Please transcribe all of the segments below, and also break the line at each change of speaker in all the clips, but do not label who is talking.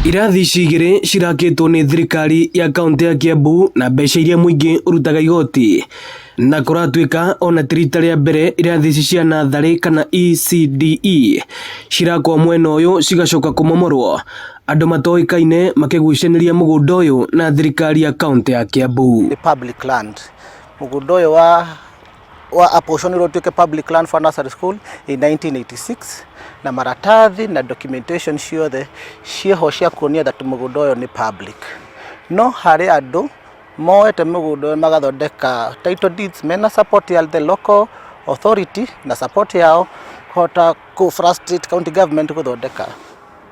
Irathi ici igĩrĩ cirakĩtwo nĩ thirikari ya kaũntĩ ya Kiambu na mbeca iria mũingĩ ũrutaga igoti na kũratuĩka ona ti rita rĩa mbere irathi ici cia natharĩ kana ECDE cirakwo mwena ũyũ cigacoka kũmomorwo andũ matoĩkaine makĩgucanĩria mũgũnda ũyũ na thirikari ya kaũntĩ ya Kiambu.
Nĩ public land. Mũgũnda ũyũ wa wa apportionirwo ũtuĩke public land for nursery school in 1986 na maratathi na documentation ciothe ciĩho cia kuonia that mũgũnda ũyũ nĩ public. No harĩ andũ moete mũgũnda ũyũ magathondeka title deeds mena support ya the local authority na support yao kũhota kũ frustrate county government gũthondeka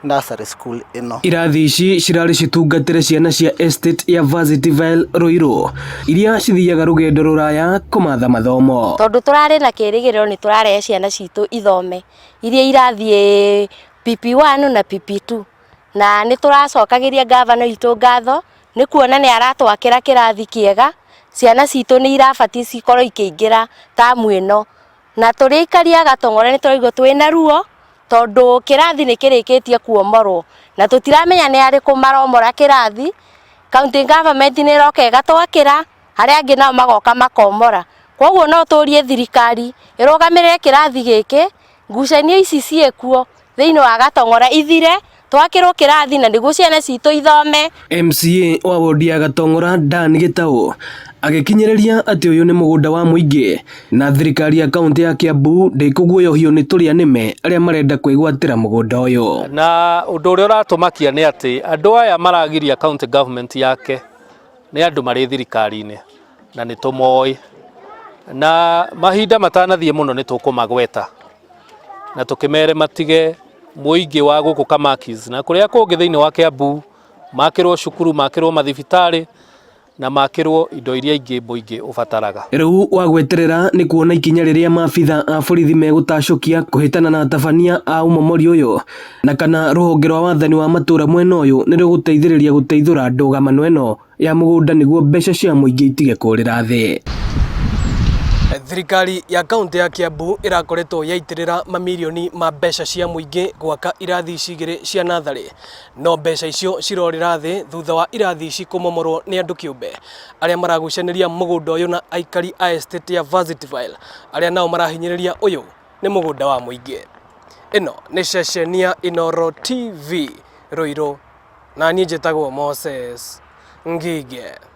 nursery school ĩno.
Irathi ici cirarĩ citungatĩre ciana cia estate ya Varsity-Vale Ruiru iria cithiaga rũgendo rũraya kũmatha mathomo.
Tondũ tũrarĩ na kĩrĩgĩrĩro nĩ tũrarehe ciana citũ ithome iria irathiĩ PP1 na PP2 na nĩ tũracokagĩria ngavana witũ ngatho nĩ kuona nĩ aratwakĩra kĩrathi kĩega. Ciana citũ nĩ irabatiĩ cikorwo ikĩingĩra tamu ĩno na tũrĩ aikari a Gatong'ore nĩ tũraigua twĩna ruo tondũ kĩrathi nĩ kĩrĩkĩtie kuomorwo na tũtiramenya nĩ arĩkũ maromora kĩrathi. County government nĩ ĩroka ĩgatwakĩra, arĩa angĩ nao magoka makomora. Koguo no tũrie thirikari ĩrũgamĩrĩre kĩrathi gĩkĩ, ngucanio ici ciĩkuo thĩinĩ wa Gatong'ora ithire, twakĩrwo kĩrathi na nĩguo ciana citũ ithome.
MCA wa wodi ya Gatong'ora Dan Gĩtaũ agĩkinyĩrĩria atĩ ũyũ nĩ mũgũnda wa mũingĩ na thirikari ya kaũntĩ ya Kiambu ndĩkũguoyohio nĩ tũrĩa nĩme arĩa marenda kwĩgwatĩra mũgũnda ũyũ.
Na ũndũ ũrĩa ũratũmakia nĩ atĩ andũ aya maragiria county government yake nĩ andũ marĩ thirikari-inĩ na nĩ tũmoĩ, na mahinda matanathiĩ mũno nĩ tũkũmagweta na tũkĩmere matige mũingĩ wa gũkũ Kamakis na kũrĩa kũngĩ thĩinĩ wa Kiambu makĩrwo cukuru, makĩrwo mathibitarĩ na makĩrwo indo iria ingĩ mũingĩ ũbataraga.
Rĩu wa gweterera nĩ kuona ikinya rĩrĩa maabitha a borithi megũtacũkia kũhĩtana na atabania a ũmomori ũyũ na kana rũhonge rwa wathani wa matũra mwena ũyũ nĩ rũgũteithĩrĩria gũteithũra ndũgamano ĩno ya mũgũnda nĩguo mbeca cia mũingĩ itige kũrĩra thĩ. Thirikari ya kaũntĩ ya Kiambu ĩrakoretwo yaitĩrĩra mamirioni ma mbeca cia mũingĩ gwaka irathi ici igĩrĩ cia natharĩ, no mbeca icio cirorĩra thĩ thutha wa irathi ici kũmomorwo nĩ andũ kĩũmbe arĩa maragucanĩria mũgũnda ũyũ na aikari a estate ya Varsity-Vale arĩa nao marahinyĩrĩria ũyũ nĩ mũgũnda wa mũingĩ. Ĩno nĩ ceceni ya Inooro TV Ruiru na niĩ njĩtagwo Moses Ngige.